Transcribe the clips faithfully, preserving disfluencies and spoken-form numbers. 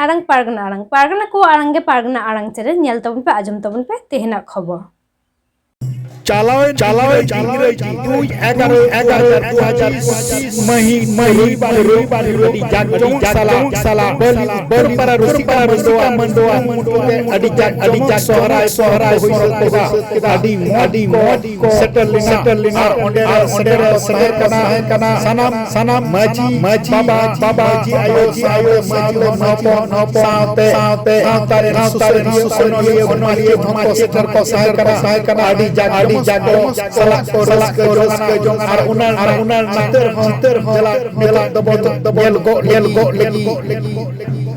ᱟᱲᱟᱝ, ᱯᱟᱨᱜᱟᱱᱟ ᱟᱲᱟᱝ, ᱯᱟᱨᱜᱟᱱᱟ ᱠᱚᱣᱟᱜ ᱟᱲᱟᱝ ᱜᱮ ᱯᱟᱨᱜᱟᱱᱟ ᱟᱲᱟᱝ ᱪᱮᱱᱮᱞ᱾ ᱧᱮᱞ ᱛᱟᱵᱚᱱ ᱯᱮ, ᱟᱸᱡᱚᱢ ᱛᱟᱵᱚᱱ ᱯᱮ ᱛᱮᱦᱮᱧᱟᱜ ᱠᱷᱚᱵᱚᱨ᱾ ᱪᱟᱞᱟᱣᱮᱱ, ᱪᱟᱞᱟᱣᱮᱱ ᱤᱝᱨᱮᱡᱤ ᱫᱩᱭ ᱮᱜᱟᱨᱚ ᱫᱩ ᱦᱟᱡᱟᱨ ᱯᱚᱸᱪᱤᱥ ᱢᱟᱹᱦᱤᱛ, ᱢᱟᱹᱦᱤᱛ ᱨᱚᱵᱤᱵᱟᱨ, ᱨᱚᱵᱤᱵᱟᱨ ᱟᱹᱰᱤ ᱡᱟᱠ ᱡᱚᱢᱚᱠ ᱥᱟᱞᱟᱜ, ᱥᱟᱞᱟᱜ ᱵᱟᱹᱞᱤ ᱩᱛᱛᱚᱨ ᱯᱟᱨᱟ ᱨᱩᱥᱤᱠᱟ ᱢᱟᱱᱰᱚᱣᱟ ᱢᱩᱱᱴᱩ ᱛᱮ ᱟᱹᱰᱤ ᱡᱟᱠ, ᱟᱹᱰᱤ ᱡᱟᱠ ᱥᱚᱦᱨᱟᱭ ᱯᱚᱨᱚᱵᱽ ᱠᱚ ᱦᱩᱭ ᱥᱟᱹᱛ ᱠᱮᱫᱟ᱾ ᱟᱹᱰᱤ ᱢᱚᱡᱽ, ᱟᱹᱰᱤ ᱢᱚᱡᱽ ᱠᱚ ᱥᱮᱴᱮᱨ ᱞᱮᱱᱟ᱾ ᱟᱨ ᱚᱸᱰᱮ ᱨᱮ ᱥᱮᱴᱮᱨ ᱠᱟᱱᱟ, ᱥᱟᱱᱟᱢ, ᱥᱟᱱᱟᱢ ᱢᱟᱹᱡᱷᱤ, ᱢᱟᱹᱡᱷᱤ ᱵᱟᱵᱟ, ᱢᱟᱹᱡᱷᱤ ᱟᱭᱳ, ᱥᱟᱶᱛᱮ ᱢᱟᱹᱡᱷᱤ ᱦᱚᱯᱚᱱ, ᱦᱚᱯᱚᱱ, ᱥᱟᱶᱛᱮ, ᱥᱟᱶᱛᱮ ᱥᱟᱶᱛᱟ ᱨᱮᱱ ᱥᱩᱥᱟᱹᱨᱤᱭᱟᱹ, ᱚᱱᱚᱞᱤᱭᱟᱹ, ᱢᱟᱪᱮᱛ ᱦᱚᱸᱠᱚ ᱥᱮᱴᱮᱨ ᱠᱚ ᱥᱟᱭ ᱠᱟᱱᱟ᱾ ᱟᱹᱰᱤ ᱡᱟᱠ ᱡᱚᱢᱚᱠ ᱥᱟᱞᱟᱜ ᱠᱚ ᱨᱟᱹᱥᱠᱟᱹ ᱡᱚᱝ ᱟᱨ ᱚᱱᱟ, ᱟᱨ ᱚᱱᱟ ᱪᱤᱛᱟᱹᱨ ᱦᱚᱸ, ᱪᱤᱛᱟᱹᱨ ᱦᱚᱸ ᱧᱮᱞ ᱫᱚᱵᱚ ᱧᱮᱞ ᱜᱚᱜ ᱞᱟᱹᱜᱤᱫ᱾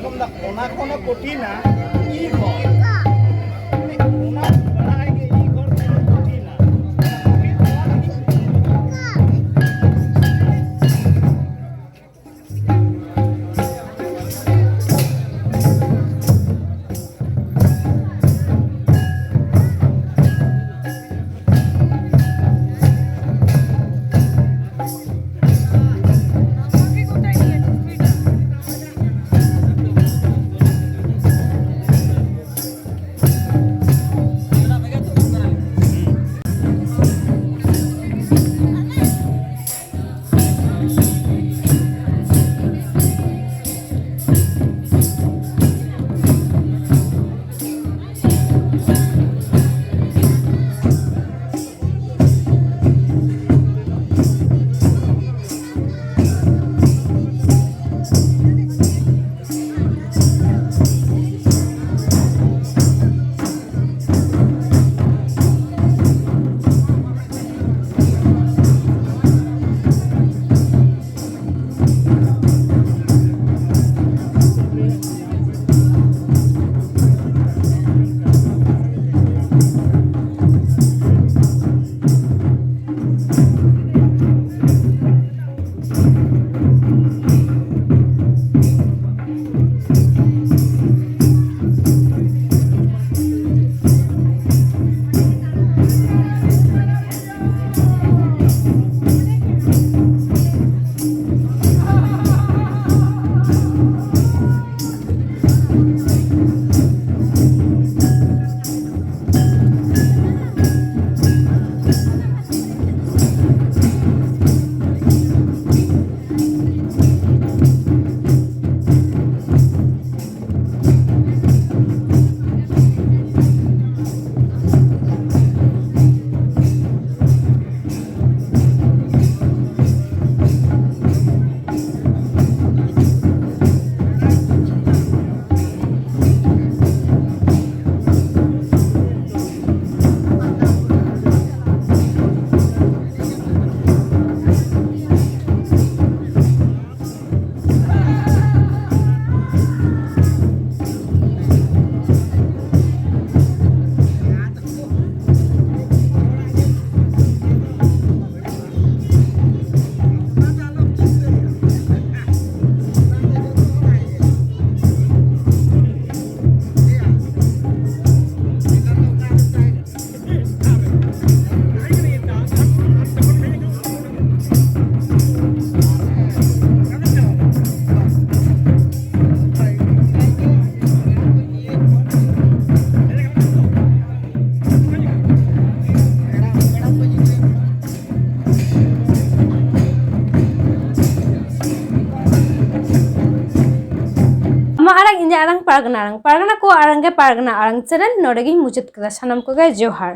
ᱚᱱᱟ ᱠᱷᱚᱱ ᱦᱚᱸ ᱠᱚᱴᱷᱤᱱᱟ ᱤ ᱜᱷᱚᱨ᱾ ᱚᱱᱟ ᱵᱟᱲᱟᱭ ᱜᱮ ᱤ ᱜᱷᱚᱨ ᱠᱷᱚᱱ ᱦᱚᱸ ᱠᱚᱴᱷᱤᱱᱟ᱾ ᱟᱨᱟᱝ ᱯᱟᱨᱜᱟᱱᱟ ᱟᱨᱟᱝ, ᱯᱟᱨᱜᱟᱱᱟ ᱠᱚ ᱟᱨᱟᱝ ᱜᱮ ᱯᱟᱨᱜᱟᱱᱟ ᱟᱨᱟᱝ ᱪᱮᱱᱮᱞ ᱱᱚᱰᱮ ᱜᱤᱧ ᱢᱩᱪᱟᱹᱫ ᱠᱮᱫᱟ᱾ ᱥᱟᱱᱟᱢ ᱠᱚᱜᱮ ᱡᱚᱦᱟᱨ᱾